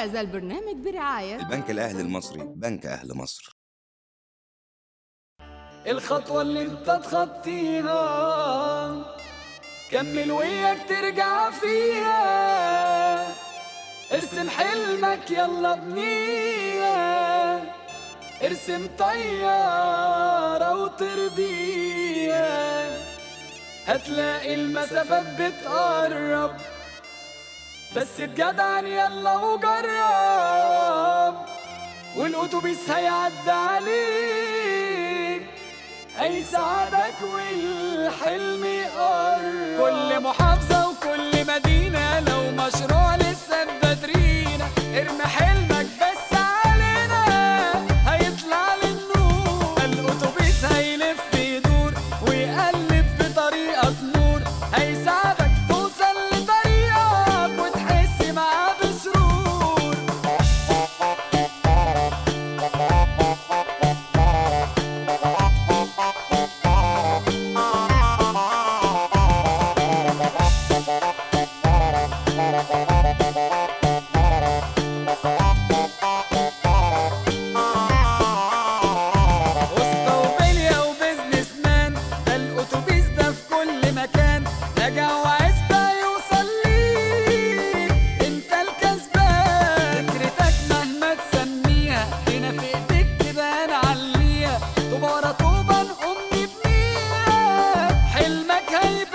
هذا البرنامج برعاية البنك الأهلي المصري، بنك أهل مصر. الخطوة اللي انت تخطيها كمل وياك ترجع فيها، ارسم حلمك يلا بنيها، ارسم طيارة وتربيها، هتلاقي المسافات بتقرب، بس اتجدعن يلا وجرب، والأتوبيس هيعدي عليك هيساعدك والحلم يقرب. كل محافظة وكل مدينة لو مشروع لسه بدرينا، ارمي حلمك بس علينا هيطلع للنور. الأتوبيس هيلف يدور ويقلب بطريقة نور، هيساعدك توصل لطريقك وتحس معاه بسرور. وسطى وبلية و business man، ده الأتوبيس ده في كل مكان، نجا وعزبة يوصل ليك انت الكسبان. فكرتك مهما تسميها هنا في ايديك تبان عليها، طوبة ورا طوبة نقوم نبنيها، حلمك هيبان.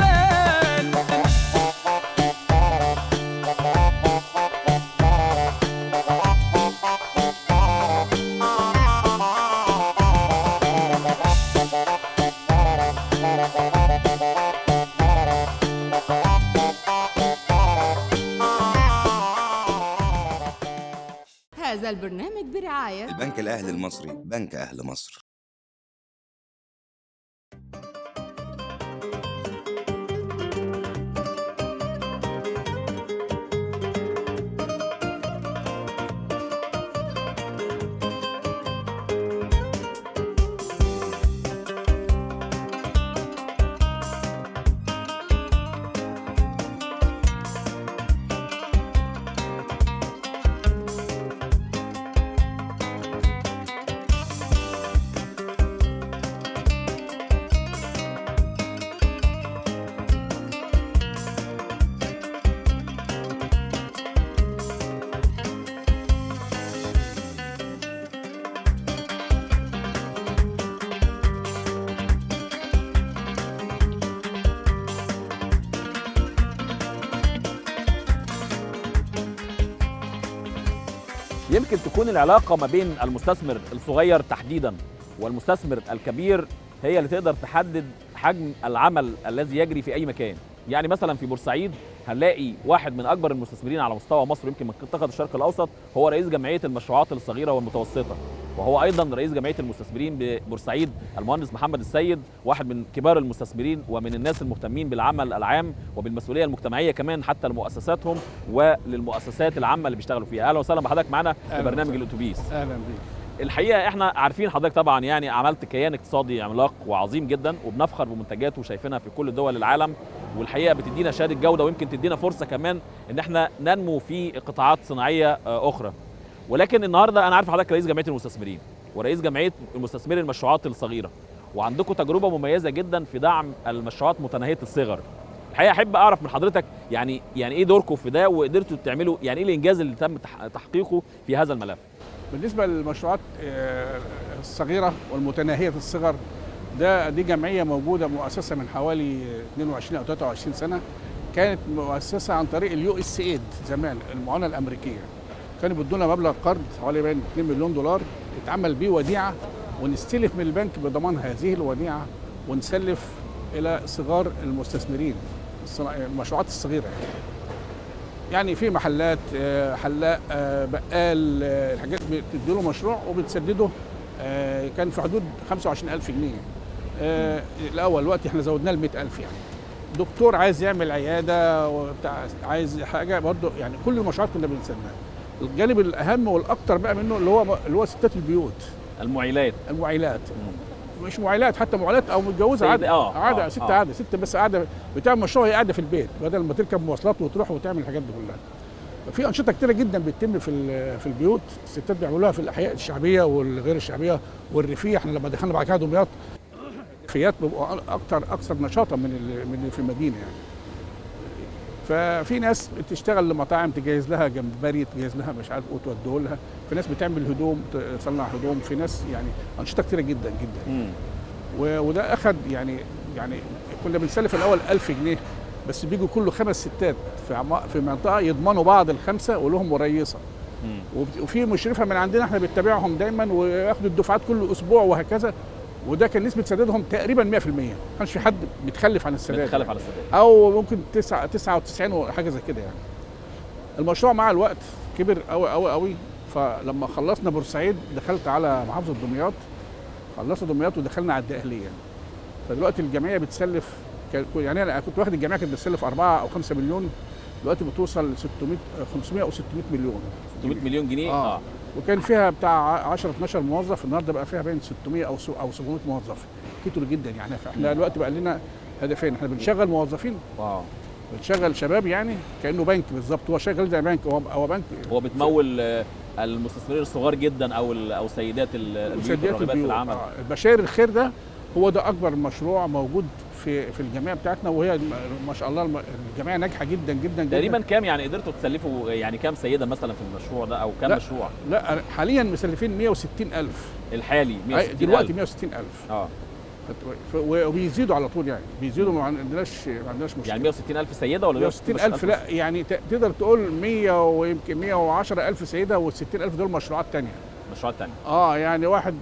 هذا البرنامج برعاية البنك الأهلي المصري، بنك أهل مصر. يمكن تكون العلاقة ما بين المستثمر الصغير تحديدا والمستثمر الكبير هي اللي تقدر تحدد حجم العمل الذي يجري في أي مكان. يعني مثلا في بورسعيد هنلاقي واحد من أكبر المستثمرين على مستوى مصر ويمكن منطقة الشرق الأوسط، هو رئيس جمعية المشروعات الصغيرة والمتوسطة، وهو أيضا رئيس جمعية المستثمرين ببورسعيد المهندس محمد السيد، واحد من كبار المستثمرين ومن الناس المهتمين بالعمل العام وبالمسؤولية المجتمعية كمان حتى لمؤسساتهم وللمؤسسات العامة اللي بيشتغلوا فيها. أهلا وسهلا بحضرتك معانا في برنامج الأتوبيس. أهلا بيك. الحقيقة احنا عارفين حضرتك طبعا يعني عملت كيان اقتصادي عملاق وعظيم جدا، وبنفخر بمنتجاته وشايفينها في كل دول العالم، والحقيقة بتدينا شهادة جودة ويمكن تدينا فرصة كمان ان احنا ننمو في قطاعات صناعية أخرى. ولكن النهارده انا عارف حضرتك رئيس جمعية المستثمرين ورئيس جمعية المستثمرين المشروعات الصغيرة، وعندكم تجربة مميزة جدا في دعم المشروعات متناهية الصغر. الحقيقة احب اعرف من حضرتك يعني ايه دوركم في ده، وقدرتوا تعملوا يعني ايه الانجاز اللي تم تحقيقه في هذا الملف؟ بالنسبة للمشروعات الصغيرة والمتناهية الصغر، دي جمعية موجودة مؤسسة من حوالي 22 أو 23 سنة، كانت مؤسسة عن طريق ال USAID زمان، المعونة الأمريكية. كانوا بيدونا مبلغ قرض حوالي 2 مليون دولار اتعمل بيه وديعة، ونستلف من البنك بضمان هذه الوديعة ونسلف إلى صغار المستثمرين، المشروعات الصغيرة يعني في محلات، حلاق، بقال، الحاجات بتديله مشروع وبتسدده، كان في حدود 25,000 جنيه الأول. الوقت احنا زودناه ل 100,000. يعني دكتور عايز يعمل عيادة وبتاع، عايز حاجة برضه، يعني كل المشروعات كنا بنسدها. الجانب الأهم والأكثر بقى منه اللي هو ستات البيوت، المعيلات. مش معيلات، حتى معيلات او متجوزة عادة عادة ست عادة ست بس قاعدة بتعمل مشروع، هي قاعدة في البيت بدل ما تركب مواصلات وتروح وتعمل الحاجات دي كلها. في انشطة كتيرة جدا بتتم في البيوت، الستات بيعملوها في الاحياء الشعبية والغير الشعبية والريفيه. احنا لما دخلنا بعد كده دمياط، الريفيات بيبقوا اكثر نشاطا من اللي في المدينة يعني. ففي ناس بتشتغل لمطاعم، تجهز لها جمبري، تجهز لها مش عارف ايه توديه لها، في ناس بتعمل هدوم، تصنع هدوم، في ناس يعني انشطة كتيرة جدا جدا. وده اخد يعني كنا بنسلف الاول 1000 جنيه بس، بيجوا كله 5 ستات في منطقة يضمنوا بعض الخمسة ولهم وريصه، وفي مشرفة من عندنا احنا بنتابعهم دايما وياخدوا الدفعات كل اسبوع وهكذا. وده كان نسبه سدادهم تقريبا 100%، ما كانش في حد متخلف عن السداد، متخلف على السداد، او ممكن 99 وحاجه زي كده يعني. المشروع مع الوقت كبر قوي قوي قوي. فلما خلصنا بورسعيد دخلت على محافظة دمياط، خلصنا دمياط ودخلنا على الدقهليه. فدلوقتي الجمعية بتسلف، يعني انا كنت واخد الجمعية كانت بتسلف 4 او 5 مليون، دلوقتي بتوصل ل 500 او 600 مليون. 600 مليون جنيه. وكان فيها بتاع 10 12 موظف، النهارده بقى فيها بين 600 او 700 موظف، كتير جدا يعني. فاحنا دلوقتي بقى لنا هدفين، احنا بنشغل موظفين، بنشغل شباب، يعني كانه بنك بالظبط، هو شغال زي بنك، هو بنك، هو بتمول المستثمرين الصغار جدا او سيدات البيوت الراغبات في العمل. بشاير الخير ده هو ده اكبر مشروع موجود في الجمعية بتاعتنا، وهي ما شاء الله الجمعية ناجحة جدا جدا جدا. تقريبا كام يعني قدرتوا تسلفوا، يعني كام سيده مثلا في المشروع ده او كام مشروع؟ لا حاليا مسلفين 160,000 الحالي 160,000 دلوقتي 160,000. وبيزيدوا على طول يعني، بيزيدوا، ما عندناش مشكلة. يعني 160,000 سيده ولا 160,000؟ لا يعني تقدر تقول 100 ويمكن 110,000 سيده، وال60,000 دول مشروعات ثانية. مشروعات ثانية. يعني واحد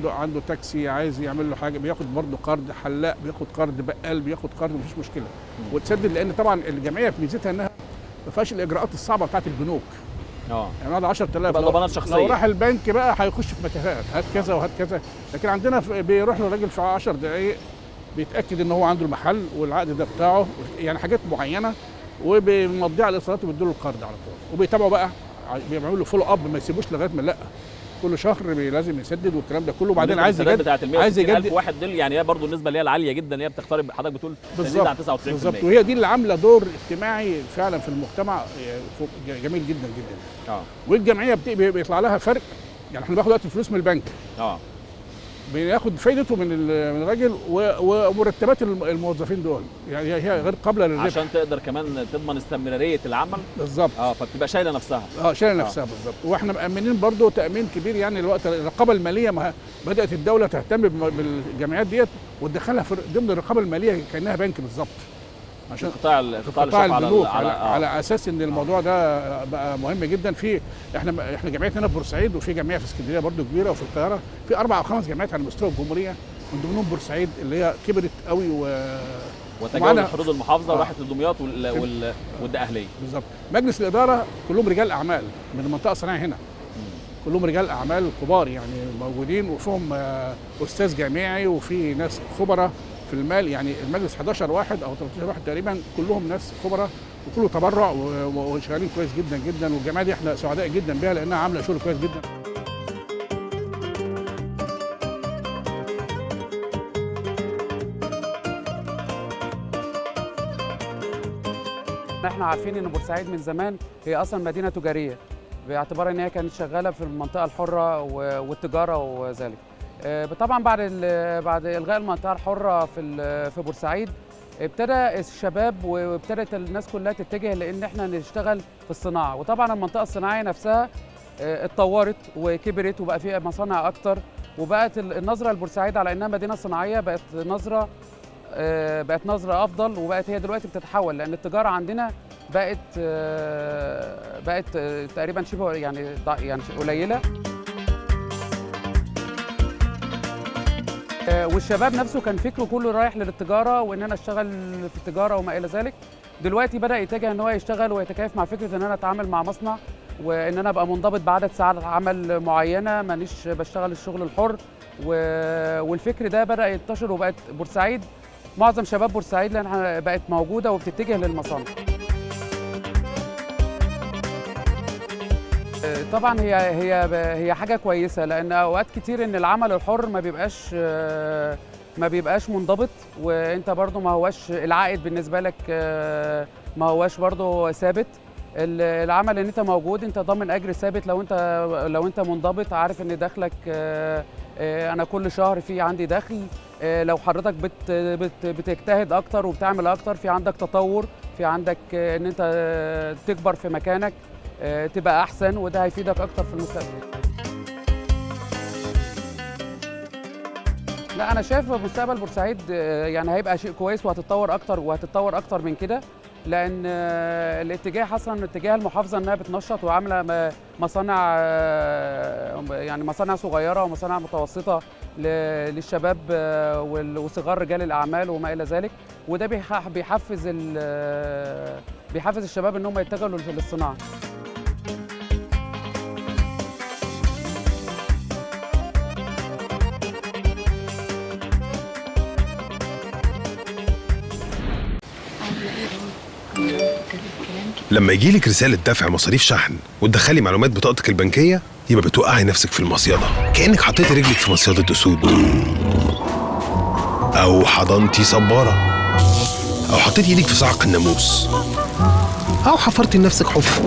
عنده تاكسي عايز يعمل له حاجة بياخد برضه قرض، حلاق بياخد قرض، بقال بياخد قرض، مفيش مشكلة وتسدد. لان طبعا الجمعية في ميزتها انها ما فيهاش الاجراءات الصعبة بتاعت البنوك. يعني واحد 10,000 ضمانات شخصية، لو راح البنك بقى هيخش في متاهات، هات كذا وهات كذا. لكن عندنا بيروح له الراجل في 10 دقائق بيتاكد ان هو عنده المحل والعقد ده بتاعه، يعني حاجات معينة، وبيمضيها على الايصالات وبيدوا له القرض على طول. وبيتابعوا بقى، بيعملوا له follow up، ما يسيبوش لغاية ما لا كل شهر لازم يسدد والكلام ده كله. وبعدين عايز يجدد، عايز يجدد واحد دول يعني، هي برضه النسبة اللي هي العالية جدا اللي هي بتقترب حضرتك بتقول تزيد عن 99%. بالظبط، وهي دي اللي عامله دور اجتماعي فعلا في المجتمع جميل جدا جدا. والجمعية بيطلع لها فرق، يعني احنا بناخد دلوقتي الفلوس من البنك، بناخد فايدته من الراجل ومرتبات الموظفين دول، يعني هي غير قابله للربح عشان تقدر كمان تضمن استمرارية العمل. بالظبط. فبتبقى شايله نفسها. شايله نفسها بالظبط. واحنا مأمنين برضو تأمين كبير يعني. الوقت الرقابة المالية، ما بدأت الدولة تهتم بالجمعيات ديت وتدخلها في ضمن الرقابة المالية كانها بنك بالظبط، عشان قطاع البنوك على اساس ان الموضوع ده بقى مهم جدا. في احنا جمعيتنا هنا في بورسعيد، وفي جمعية في اسكندرية برضو كبيرة، وفي القاهرة في 4 أو 5 جمعيات على مستوى الجمهورية، من ضمنهم بورسعيد اللي هي كبرت قوي وتجاوزت حدود المحافظة وراحت لدمياط والدقهليه. بالظبط. مجلس الادارة كلهم رجال اعمال من المنطقة الصناعية هنا، كلهم رجال اعمال كبار يعني موجودين، وفيهم استاذ جامعي وفي ناس خبراء في المال. يعني المجلس 11 واحد او 13 واحد تقريبا، كلهم ناس خبراء وكله تبرع وشغالين كويس جدا جدا. والجمعية دي احنا سعداء جدا بيها لانها عامله شغل كويس جدا. احنا عارفين ان بورسعيد من زمان هي اصلا مدينة تجارية، باعتبار ان هي كانت شغالة في المنطقة الحرة والتجارة وذلك. طبعا بعد الغاء المنطقة الحرة في بورسعيد ابتدى الشباب وابتدت الناس كلها تتجه لان احنا نشتغل في الصناعة. وطبعا المنطقة الصناعية نفسها اتطورت وكبرت وبقى فيها مصانع اكتر، وبقت النظرة لبورسعيد على انها مدينة صناعية بقت نظره افضل، وبقت هي دلوقتي بتتحول لان التجارة عندنا بقت تقريبا شبه يعني قليله. والشباب نفسه كان فكرة كله رايح للتجارة وان انا اشتغل في التجارة وما الى ذلك. دلوقتي بدا يتجه ان هو يشتغل ويتكيف مع فكرة ان انا اتعامل مع مصنع، وان انا ابقى منضبط بعدد ساعات عمل معينة، مانيش بشتغل الشغل الحر. والفكر ده بدا ينتشر، وبقت بورسعيد معظم شباب بورسعيد لانها بقت موجودة وبتتجه للمصانع. طبعا هي هي هي حاجة كويسة، لان اوقات كتير ان العمل الحر ما بيبقاش منضبط، وانت برضو ما هواش العائد بالنسبة لك ما هواش برضو ثابت. العمل ان انت موجود، انت ضامن اجر ثابت، لو انت منضبط عارف ان دخلك، انا كل شهر في عندي دخل. لو حضرتك بت بت بتجتهد اكتر وبتعمل اكتر، في عندك تطور، في عندك ان انت تكبر في مكانك، تبقى احسن، وده هيفيدك اكتر في المستقبل. لا انا شايف مستقبل بورسعيد يعني هيبقى شيء كويس، وهتتطور اكتر وهتتطور اكتر من كده، لان الاتجاه اصلا اتجاه المحافظة انها بتنشط وعامله مصانع، يعني مصانع صغيرة ومصانع متوسطه للشباب وصغار رجال الاعمال وما الى ذلك، وده بيحفز الشباب ان هم يتجهوا للصناعة. لما يجيلك رسالة دفع مصاريف شحن وتدخلي معلومات بطاقتك البنكية، يبقى بتوقعي نفسك في المصيدة، كأنك حطيتي رجلك في مصيدة أسود، أو حضنتي صبارة، أو حطيتي إيدك في صعق الناموس، أو حفرتي لنفسك حفرة،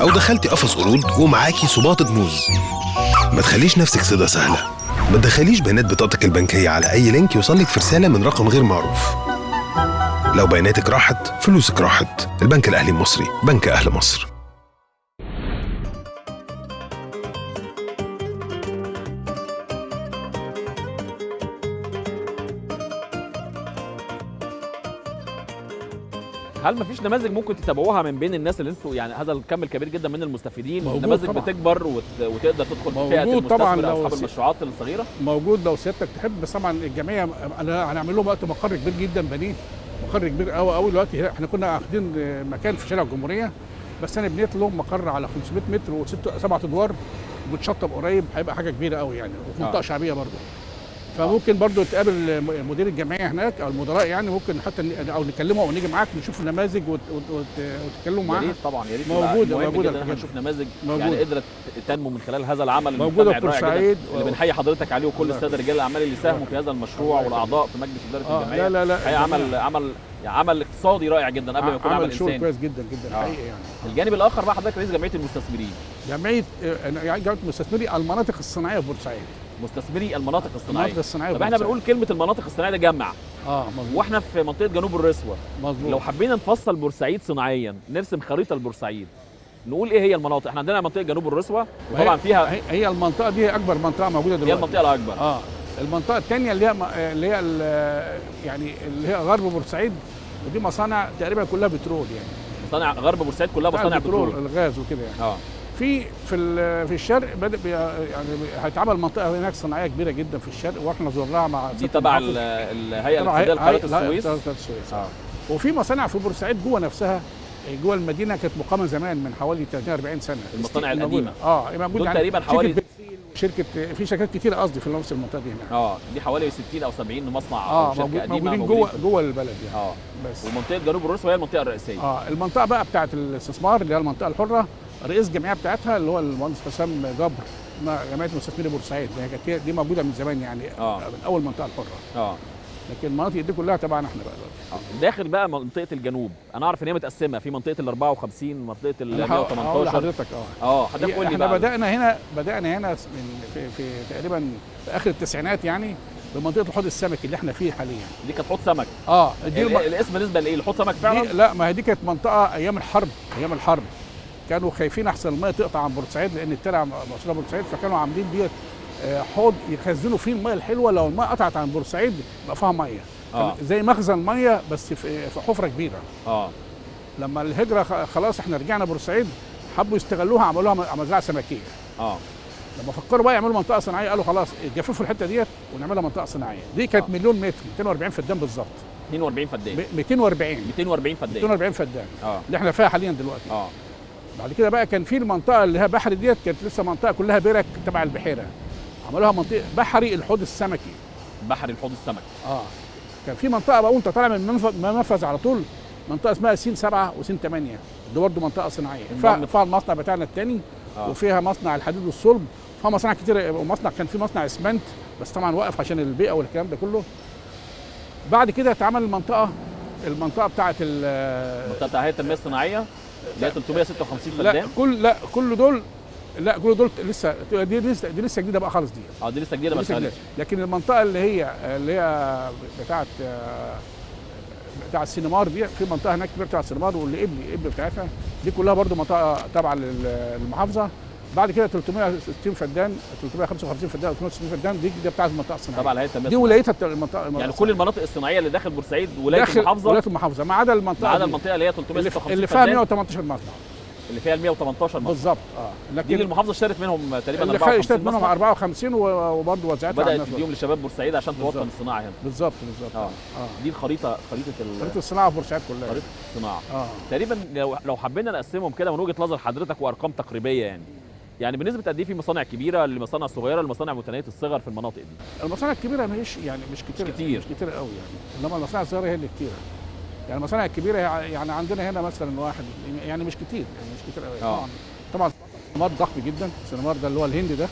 أو دخلتي قفص قرود ومعاكي سباطة موز. ما تخليش نفسك صيدة سهلة، ما تدخليش بيانات بطاقتك البنكية على أي link يوصلك في رسالة من رقم غير معروف. لو بياناتك راحت، فلوسك راحت. البنك الأهلي المصري، بنك أهل مصر. هل مفيش نماذج ممكن تتابعوها من بين الناس اللي انتوا يعني هذا الكم الكبير جدا من المستفيدين، نماذج بتكبر وتقدر تدخل في فئة المستثمر اصحاب المشروعات الصغيرة؟ موجود لو سيادتك تحب، بس طبعا الجمعية انا هنعمل لهم وقت مقر كبير جدا، بنيه مقر كبير قوي قوي. دلوقتي احنا كنا اخدين مكان في شارع الجمهورية، بس انا بنيت لهم مقر على 500 متر وست 7 ادوار، وبتشطب قريب، هيبقى حاجة كبيرة قوي يعني، وفي منطقة شعبية برضه. فممكن برضو تقابل مدير الجمعية هناك او المدراء، يعني ممكن حتى او نكلمه او نيجي معاك نشوف النماذج وتتكلموا معاها. يا ريت طبعا، يا ريت. موجودة احنا نشوف نماذج يعني قدرت تنمو من خلال هذا العمل موجودة في بورسعيد، اللي بنحيي حضرتك عليه وكل السادة رجال الاعمال اللي ساهموا في هذا المشروع والاعضاء في مجلس ادارة الجمعية. لا لا لا، عمل عمل اقتصادي رائع جدا قبل ما يكون عمل انساني. كويس جدا جدا حقيقي يعني. الجانب الاخر بقى حضرتك رئيس جمعية المستثمرين. جمعية مستثمري المناطق الصناعية في بورسعيد. مستثمري المناطق الصناعية. المناطق الصناعية. طب احنا بنقول كلمة المناطق الصناعية ده جمع. مظبوط. واحنا في منطقة جنوب الرسوه. مظبوط. لو حبينا نفصل بورسعيد صناعيا، نرسم خريطة لبورسعيد، نقول ايه هي المناطق؟ احنا عندنا منطقة جنوب الرسوه وطبعا فيها هي المنطقة دي اكبر منطقة موجودة دلوقتي. هي المنطقة الاكبر. المنطقة الثانية اللي هي يعني اللي هي غرب بورسعيد، ودي مصانع تقريبا كلها بترول يعني. مصانع غرب بورسعيد كلها مصانع بترول، الغاز وكده يعني. في في الشرق بدأ يعني هيتعمل منطقة هناك صناعية كبيرة جدا في الشرق، واحنا زرناها مع دي تبع الهيئة الاقتصادية لقناه السويس. السويس. وفي مصانع في بورسعيد جوه نفسها، جوه المدينة، كانت مقامه زمان من حوالي 30 40 سنة. المصانع القديمة. موجودة يعني تقريبا حوالي شركة، في شركات كتير قصدي في نفس المنطقة دي هناك. دي حوالي 60 او 70 مصنع او شركة قديمة موجودين جوه البلد يعني. بس. ومنطقة جنوب الرسوه هي المنطقة الرئيسية. المنطقة بقى بتاعه الاستثمار اللي هي المنطقة الحرة، رئيس الجمعية بتاعتها اللي هو المهندس حسام جبر، جمعية مستثمري بورسعيد، هي دي موجودة من زمان يعني، من اول منطقة الحرة. لكن المناطق دي كلها تبعنا احنا بقى دلوقتي. داخل بقى منطقة الجنوب، انا اعرف ان هي متقسمه في منطقة ال 54، منطقة ال 118. هقول لحضرتك. حضرتك قول لي احنا بدانا هنا من في تقريبا في اخر التسعينات يعني، بمنطقة الحوض السمكي اللي احنا فيه حاليا. دي كانت حوض سمك. دي الاسم بالنسبة لايه؟ الحوض سمك فعلا؟ لا، ما هي دي كانت منطقة ايام الحرب. ايام الحرب كانوا خايفين احسن المية تقطع عن بورسعيد، لان الترع موصله بورسعيد، فكانوا عاملين ديت حوض يخزنوا فيه المية الحلوة، لو المية قطعت عن بورسعيد يبقى فيها مية. زي مخزن مية بس في حفره كبيرة. لما الهجرة خلاص احنا رجعنا بورسعيد، حبوا يستغلوها، عملوها مزرعة سمكيه. لما فكروا بقى يعملوا منطقة صناعية، قالوا خلاص جففوا الحتة ديت ونعملها منطقة صناعية. دي كانت مليون متر، 240 فدان بالظبط. 42 فدان. 240 فدان. 240 فدان اللي احنا فيها حاليا دلوقتي. بعد كده بقى كان في المنطقة اللي هي بحري ديت، كانت لسه منطقة كلها برك تبع البحيرة، عملوها منطقة بحري الحوض السمكي. بحري الحوض السمكي. كان في منطقة بقى وانت طالع من المنفذ على طول، منطقة اسمها سين 7 وسين 8، دي برضه منطقة صناعية، فيها المصنع بتاعنا الثاني، وفيها مصنع الحديد والصلب، فيها مصانع كتير، ومصنع كان في مصنع اسمنت بس طبعا وقف عشان البيئة والكلام ده كله. بعد كده اتعمل المنطقة المنطقة بتاعه المنطقة بتاع هيئة التنمية الصناعية اللي هي 356 فدان. لا كل دول لا كل دول لسه دي لسه جديدة بقى خالص دي. دي لسه جديدة ما اشتغلتش. لكن المنطقة اللي هي بتاعه السينمار دي، في منطقة هناك كبيرة بتاعه السينمار واللي قبلي بتاعتها دي كلها برضو منطقة تابعه للمحافظة. بعد كده 360 فدان، 355 فدان، 360 فدان دي بتاعه المنطقة الصناعية تبع الهيئة التنمية دي ولايتها المنطقة. يعني كل المناطق الصناعية اللي داخل بورسعيد ولاية المحافظة، ولاية المحافظة ما عدا المنطقة، ما عدا المنطقة اللي هي 356 اللي فيها 118 مصنع، اللي فيها 118 مصنع بالظبط. لكن دي اللي المحافظة اشترت منهم تقريبا 54، اشترت منهم 54 وبرضه وزعتها بدات تديهم لشباب بورسعيد عشان توطن الصناعة هنا. بالظبط. دي الخريطة، خريطة الصناعة في بورسعيد كلها، خريطة الصناعة. تقريبا لو حبينا نقسمهم كده من وجهه نظر حضرتك وارقام تقريبية، يعني بنسبة قد ايه في مصانع كبيرة لمصانع صغيرة لمصانع متناهية الصغر في المناطق دي؟ المصانع الكبيرة مش كتير، مش كتير قوي يعني، انما المصانع الصغيرة هي اللي كتيرة. يعني المصانع الكبيرة يعني عندنا هنا مثلا واحد، يعني مش كتير، يعني مش كتير قوي. طبعا سينمار ضخم جدا، سينمار ده اللي هو الهند ده.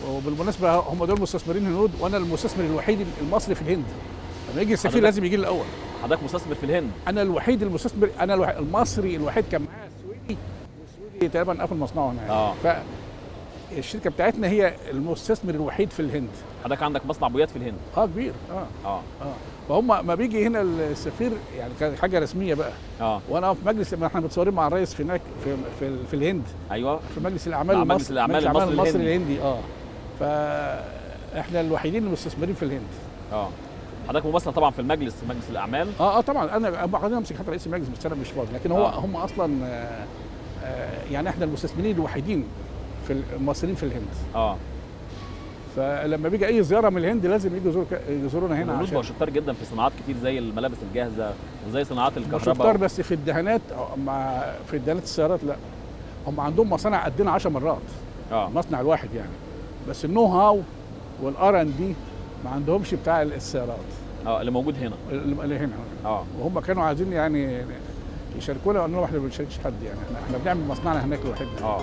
وبالمناسبة هم دول مستثمرين هنود، وانا المستثمر الوحيد المصري في الهند. لما يجي السفير لازم يجي الاول. حضرتك مستثمر في الهند؟ انا الوحيد المستثمر، انا المصري الوحيد. كان معايا السويدي، والسويدي تقريبا قفل مصنعه هناك. فالشركه بتاعتنا هي المستثمر الوحيد في الهند. حضرتك عندك مصنع بويات في الهند؟ كبير. فهم ما بيجي هنا السفير يعني كانت حاجة رسمية بقى. وانا في مجلس، ما احنا متصورين مع الرئيس هناك في الهند. ايوه، في مجلس الاعمال المصري، مجلس الاعمال المصري الهندي. فاحنا الوحيدين المستثمرين في الهند. حضرتك ممثل طبعا في المجلس، مجلس الاعمال. طبعا انا بعدين امسك حتى رئيس المجلس، بس انا مش فاضي. لكن هو هم اصلا يعني احنا المستثمرين الوحيدين في المصريين في الهند. فلما بيجي اي زيارة من الهند لازم يجوا يزورونا هنا. الهنود بقوا شطار جدا في صناعات كتير زي الملابس الجاهزة وزي صناعات الكهرباء. شطار بس في الدهانات، مع في الدهانات السيارات لا، هم عندهم مصانع قدنا 10 مرات. المصنع الواحد يعني، بس ال know how وال R and D ما عندهمش بتاع السيارات اللي موجود هنا، اللي هنا. وهم كانوا عايزين يعني يشاركونا، وقالوا لهم احنا ما بنشاركش حد، يعني احنا بنعمل مصنعنا هناك لوحدنا.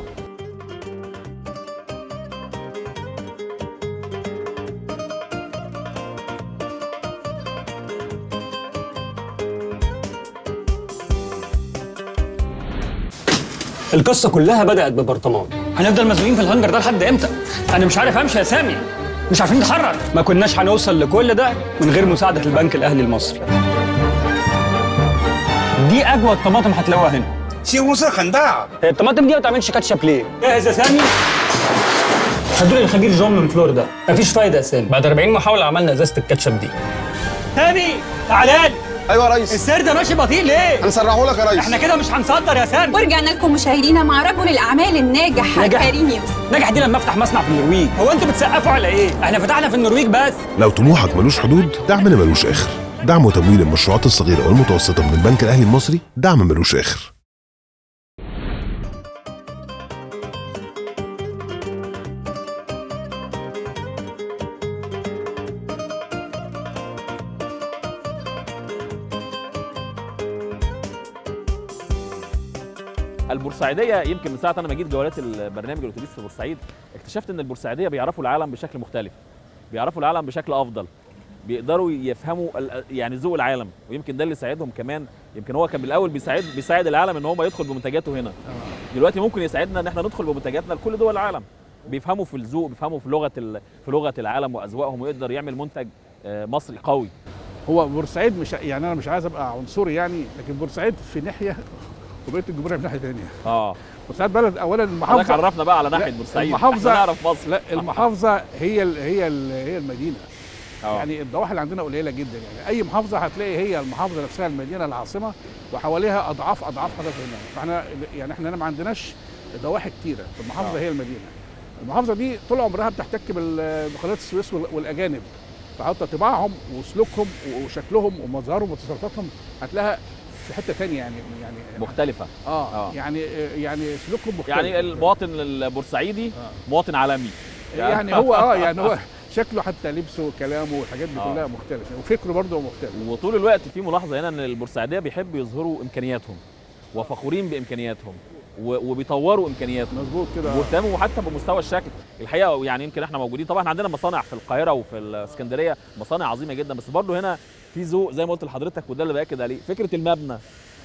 القصة كلها بدأت ببرطمان. هنفضل مزنوقين في الهنجر ده لحد امتى؟ أنا مش عارف أمشي يا سامي، مش عارفين نتحرك. ما كناش هنوصل لكل ده من غير مساعدة البنك الأهلي المصري. دي أجود طماطم هتلاقوها هنا. هي الطماطم دي ما بتعملش كاتشب ليه؟ جاهز يا سامي؟ هدول الخبير جون من فلوريدا. مفيش فايدة يا سامي، بعد 40 محاولة عملنا إزازة الكاتشب دي. سامي تعالى لي. ايوه يا ريس. السير ده ماشي بطيء ليه؟ هنسرعه لك يا ريس. احنا كده مش هنصدر يا سامي. ورجعنا لكم مشاهدينا مع رجل الاعمال الناجح كريم يوسف. ناجح دي لما افتح مصنع في النرويج. هو انتوا بتسقفوا على ايه؟ احنا فتحنا في النرويج بس. لو طموحك ملوش حدود، دعمنا ملوش اخر. دعم وتمويل المشروعات الصغيرة والمتوسطة من البنك الاهلي المصري، دعم ملوش اخر. البورسعيديه يمكن من ساعة انا ما جيت جولات البرنامج الاتوبيس في بورسعيد اكتشفت ان البورسعيديه بيعرفوا العالم بشكل مختلف، بيعرفوا العالم بشكل افضل، بيقدروا يفهموا يعني ذوق العالم، ويمكن ده اللي ساعدهم كمان. يمكن هو كان بالاول بيساعد العالم ان هو يدخل بمنتجاته هنا، دلوقتي ممكن يساعدنا ان احنا ندخل بمنتجاتنا لكل دول العالم. بيفهموا في الذوق، بيفهموا في لغة العالم واذواقهم، ويقدر يعمل منتج مصري قوي. هو بورسعيد مش يعني انا مش عايز ابقى عنصري يعني، لكن بورسعيد في ناحية وبقية الجمهورية في ناحية ثانية. بورسعيد بلد اولا المحافظة. حضرتك عرفنا بقى على ناحية بورسعيد. المحافظة نعرف مصر. لا المحافظة هي هي هي المدينة. يعني الضواحي اللي عندنا قليله جدا، يعني اي محافظة هتلاقي هي المحافظة نفسها المدينة العاصمة وحواليها اضعاف اضعاف حضرتك هنا. فاحنا يعني احنا ما عندناش ضواحي كتيرة، المحافظة هي المدينة. المحافظة دي طول عمرها بتحتك بقناه السويس والاجانب، فحتى طباعهم وسلوكهم وشكلهم ومظهرهم وتصرفاتهم هتلاقيها في حتة ثانية يعني مختلفة. يعني سلوكهم مختلف. يعني المواطن البورسعيدي مواطن عالمي يعني هو يعني هو شكله حتى لبسه وكلامه والحاجات دي كلها مختلفة، وفكره برضه مختلف. وطول الوقت في ملاحظة هنا ان البورسعيديه بيحبوا يظهروا امكانياتهم وفخورين بامكانياتهم، وبيطوروا امكانياته. مظبوط كده. واهتموا حتى بمستوى الشكل الحقيقة. يعني يمكن احنا موجودين طبعا عندنا مصانع في القاهرة وفي الاسكندرية، مصانع عظيمة جدا، بس برضه هنا في ذوق زي ما قلت لحضرتك، وده اللي باكد عليه فكرة المبنى،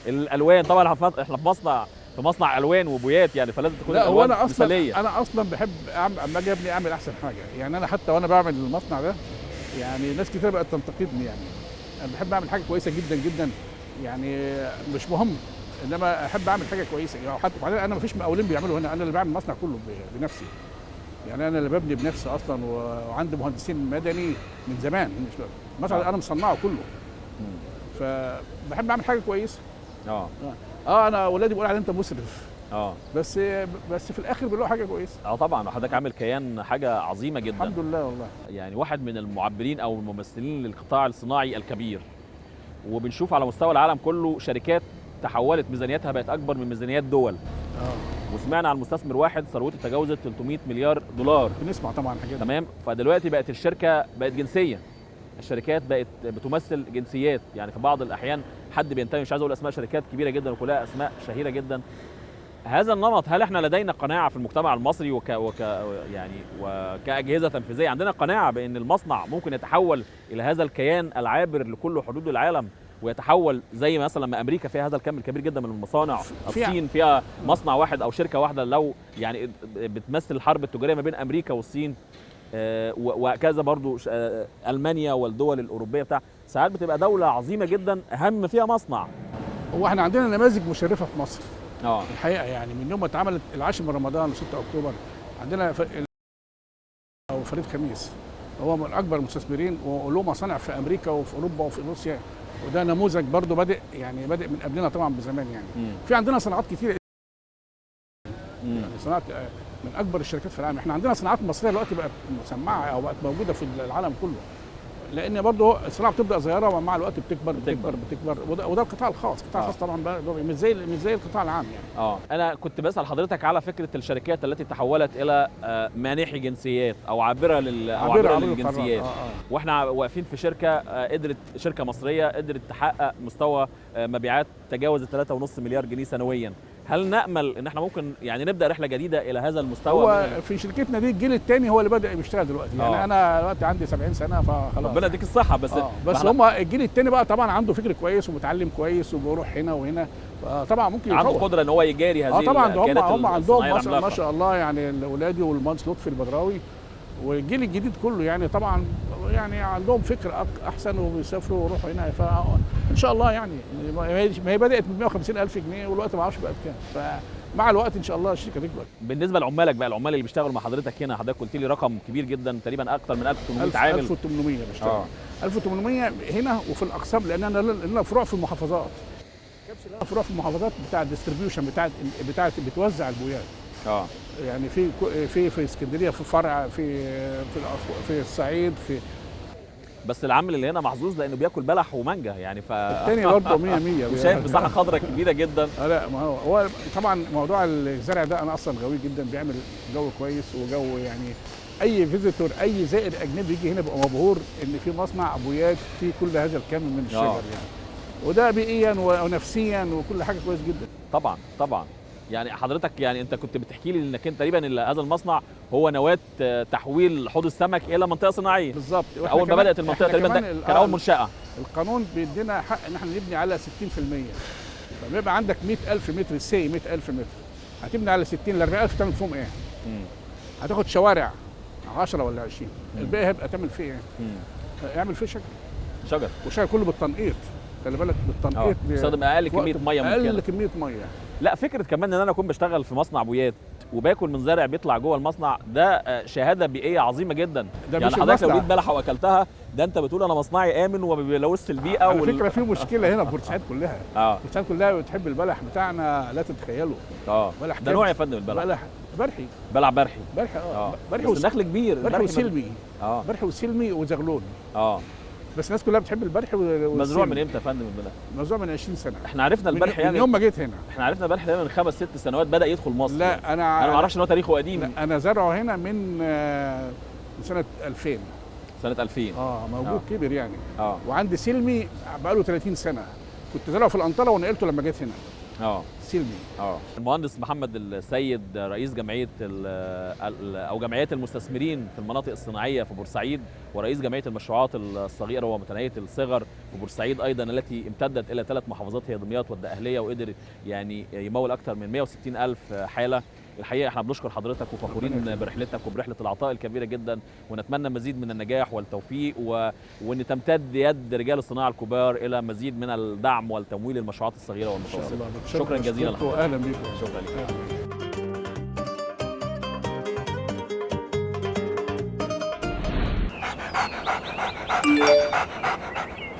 الالوان. طبعا احنا في مصنع الوان وبويات يعني، فلازم تكون الالوان مثاليه. انا اصلا بحب اما اجي ابني اعمل احسن حاجة يعني. انا حتى وانا بعمل المصنع ده يعني ناس كتير بقت تنتقدني يعني. انا بحب اعمل حاجة كويسة جدا جدا يعني، مش مهم، انما احب اعمل حاجة كويسة يعني. حتى وبعدين انا ما فيش مقاولين بيعملوا هنا، انا اللي بعمل المصنع كله بنفسي يعني. انا اللي ببني بنفسي اصلا، وعندي مهندسين مدني من زمان، مش المصنع انا مصنعه كله. فبحب اعمل حاجة كويسة. انا اولادي بيقولوا علي انت مسرف، بس في الاخر بيقولوا حاجة كويسة. طبعا حضرتك عامل كيان حاجة عظيمة جدا الحمد لله والله. يعني واحد من المعبرين او الممثلين للقطاع الصناعي الكبير، وبنشوف على مستوى العالم كله شركات تحولت ميزانيتها بقت اكبر من ميزانيات دول. وسمعنا عن مستثمر واحد ثروته تجاوزت 300 مليار دولار. بنسمع طبعا حاجات. تمام. فدلوقتي بقت الشركة بقت جنسية، الشركات بقت بتمثل جنسيات يعني. في بعض الاحيان حد بينتمي، مش عايز اقول اسماء شركات كبيرة جدا وكلها اسماء شهيرة جدا. هذا النمط، هل احنا لدينا قناعة في المجتمع المصري وك وك يعني وكاجهزه تنفيذية عندنا قناعة بان المصنع ممكن يتحول الى هذا الكيان العابر لكل حدود العالم، ويتحول زي مثلا ما امريكا فيها هذا الكم الكبير جدا من المصانع، الصين فيها مصنع واحد او شركة واحدة لو يعني بتمثل الحرب التجارية ما بين امريكا والصين، وكذا برضو المانيا والدول الاوروبية بتاع. ساعات بتبقى دولة عظيمة جدا اهم فيها مصنع. هو احنا عندنا نماذج مشرفة في مصر الحقيقة يعني، من يوم ما اتعملت العاشر من رمضان و6 اكتوبر عندنا او فريد خميس هو من اكبر المستثمرين، وله مصانع في امريكا وفي اوروبا وفي روسيا، وده نموذج برضه بادئ يعني، بادئ من قبلنا طبعا بزمان يعني. في عندنا صناعات كتير يعني، صناعات من اكبر الشركات في العالم. احنا عندنا صناعات مصرية دلوقتي بقت مسمعه او بقت موجودة في العالم كله، لان برضه الصناعة بتبدا صغيرة ومع الوقت بتكبر بتكبر بتكبر، وده القطاع الخاص. القطاع الخاص طبعا بقى مش زي القطاع العام يعني. انا كنت بسال حضرتك على فكرة الشركات التي تحولت الى مانحي جنسيات او عابرة عابرة للجنسيات. واحنا واقفين في شركة قدرت، شركة مصرية قدرت تحقق مستوى مبيعات تجاوز 3.5 مليار جنيه سنويا. هل نأمل ان احنا ممكن يعني نبدأ رحلة جديدة الى هذا المستوى؟ هو في شركتنا دي الجيل الثاني هو اللي بدأ يشتغل دلوقتي يعني. انا دلوقتي عندي 70 سنة فخلاص، ربنا يديك الصحة. بس بس هم الجيل الثاني بقى طبعا عنده فكر كويس ومتعلم كويس وبيروح هنا وهنا، طبعا ممكن عنده قدرة ان هو يجاري هذه طبعا. هم عندهم ما شاء الله يعني، اولادي والمهندس لطفي البدراوي والجيل الجديد كله يعني طبعا يعني عندهم فكر احسن وبيسافروا ويروحوا هنا، فان شاء الله يعني. ما هي بدات ب 150,000 جنيه والوقت ما اعرفش بقت كام، فمع الوقت ان شاء الله الشركة تكبر. بالنسبة لعمالك بقى، العمال اللي بيشتغلوا مع حضرتك هنا، حضرتك قلت لي رقم كبير جدا، تقريبا اكثر من 1800 عامل. 1800 بيشتغلوا. 1800 هنا وفي الاقسام، لان انا لنا فروع في المحافظات. لنا فروع في المحافظات بتاع ال distribution بتاع بتوزع البويات. يعني في في في اسكندرية في فرع، في في في الصعيد، في بس العامل اللي هنا محظوظ لانه بياكل بلح ومانجا يعني. الثاني برضه 100 100 وشايف مساحة خضراء كبيرة جدا. لا ما هو طبعا موضوع الزرع ده انا اصلا غاوي جدا، بيعمل جو كويس وجو يعني اي visitor، اي زائر اجنبي يجي هنا بيبقى مبهور ان في مصنع بويات فيه كل هذا الكم من الشجر يعني، وده بيئيا ونفسيا وكل حاجة كويس جدا. طبعا طبعا. يعني حضرتك يعني انت كنت بتحكي لي انك انت تقريبا هذا المصنع هو نواه تحويل حوض السمك الى منطقة صناعية. بالظبط. اول ما بدات المنطقة تقريبا كان اول منشاه. القانون بيدينا حق ان احنا نبني على 60%، فبيبقى عندك 100,000 متر سي 100,000 متر هتبني على 60 ل 40,000 تعمل فيهم ايه؟ هتاخد شوارع 10 ولا 20، الباقي هيبقى تعمل فيه ايه؟ اعمل فيه شجر، والشجر كله بالتنقيط، خلي بالك بالتنقيط، بيستخدم اقل كمية مية ممكنة، اقل كمية مية. لا فكرة كمان ان انا اكون بشتغل في مصنع بويات وباكل من زرع بيطلع جوه المصنع، ده شهادة بيئية عظيمة جدا. ده يعني حضرتك لو جيت بلحه واكلتها، ده انت بتقول انا مصنعي امن وما بيلوثش البيئة. على فكرة في مشكلة هنا في بورسعيد كلها. بورسعيد كلها بتحب البلح بتاعنا لا تتخيله. بلح ده نوع يا فندم البلح؟ بلح برحي. بلح برحي. برحي برحي. بس النخل كبير. برحي وسلمي. برحي وسلمي وزغلول. بس الناس كلها بتحب البرح. مزروع من امتى يا فندم البلح؟ مزروع من 20 سنة. احنا عرفنا البرح يعني من يوم ما جيت هنا. احنا عرفنا البرح ده من 5 6 سنوات بدا يدخل مصر. لا يعني. انا ما اعرفش ان هو تاريخه قديم. لا انا زرعه هنا من سنة 2000. سنة 2000 موجود كبر يعني. وعندي سلمي بقاله 30 سنة، كنت زرعه في القنطرة ونقلته لما جيت هنا. سلمي. المهندس محمد السيد رئيس جمعية او جمعيات المستثمرين في المناطق الصناعية في بورسعيد، ورئيس جمعية المشروعات الصغيرة ومتناهيه الصغر في بورسعيد ايضا، التي امتدت الى 3 محافظات هي دمياط والدقهليه، وقدر يعني يمول اكثر من 160 الف حاله. الحقيقة احنا بنشكر حضرتك وفخورين برحلتك وبرحله العطاء الكبيرة جدا، ونتمنى مزيد من النجاح والتوفيق وان تمتد يد رجال الصناعة الكبار الى مزيد من الدعم والتمويل للمشروعات الصغيرة والمتوسطة. شكرا جزيلا لحضرتك. واهلا بكم. شكرا لك.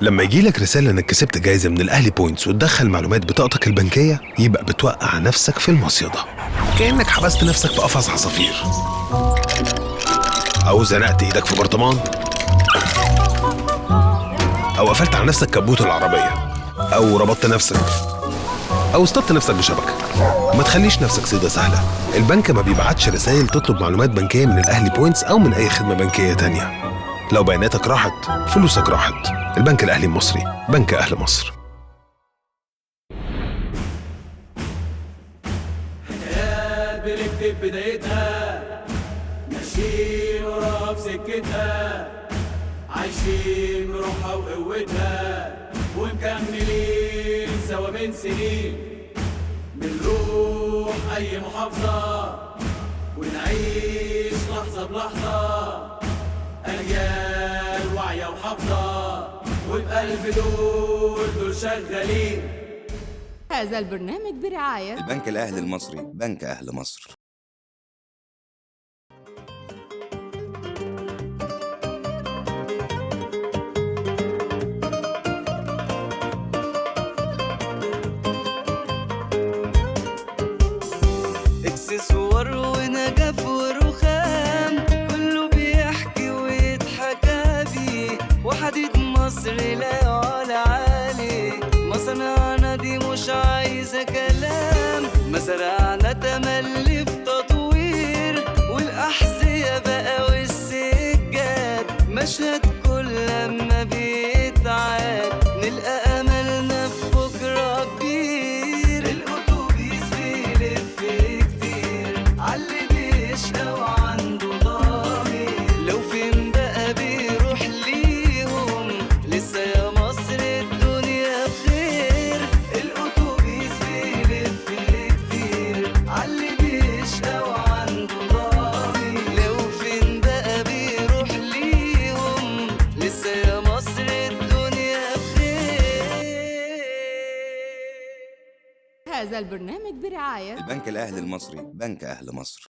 لما يجيلك رسالة انك كسبت جايزة من الاهلي points وتدخل معلومات بطاقتك البنكية، يبقى بتوقع نفسك في المصيدة، كأنك حبست نفسك في قفص عصافير، أو زنقت إيدك في برطمان، أو قفلت على نفسك كبوت العربية، أو ربطت نفسك، أو اصطدت نفسك بشبكة. ما تخليش نفسك صيدة سهلة. البنك ما بيبعتش رسائل تطلب معلومات بنكية من الأهلي points أو من أي خدمة بنكية تانية. لو بياناتك راحت، فلوسك راحت. البنك الأهلي المصري، بنك أهل مصر. بنكتب بدايتها، ماشيين وراها في سكتها، عايشين بروحها وقوتها، ومكملين سوا من سنين. بنروح أي محافظة ونعيش لحظة بلحظة، أجيال واعية وحافظة، وبقلب دول شغالين. هذا البرنامج برعاية البنك الأهلي المصري، بنك أهل مصر. اكسسوار ونجف ورخام، كله بيحكي ويضحك بيه، وحديد مصر لا يعلى عليه، مصنعنا دي مش عايزة كلام، مزارعنا تملي في تطوير، والأحذية بقى والسجاد، مشهد كل لما بيتعاد نلقى أملنا في بكرة كبير. الأتوبيس بيلف كتير عاللي بيشقى وعنده ضمير، لو فين بقى بيروح ليهم، لسه يا مصر الدنيا بخير. الأتوبيس بيلف كتير عاللي بيشقى وعنده ضمير، لو فين بقى بيروح ليهم، لسه يا مصر الدنيا بخير. هذا البرنامج برعاية البنك الأهلي المصري، بنك أهل مصر.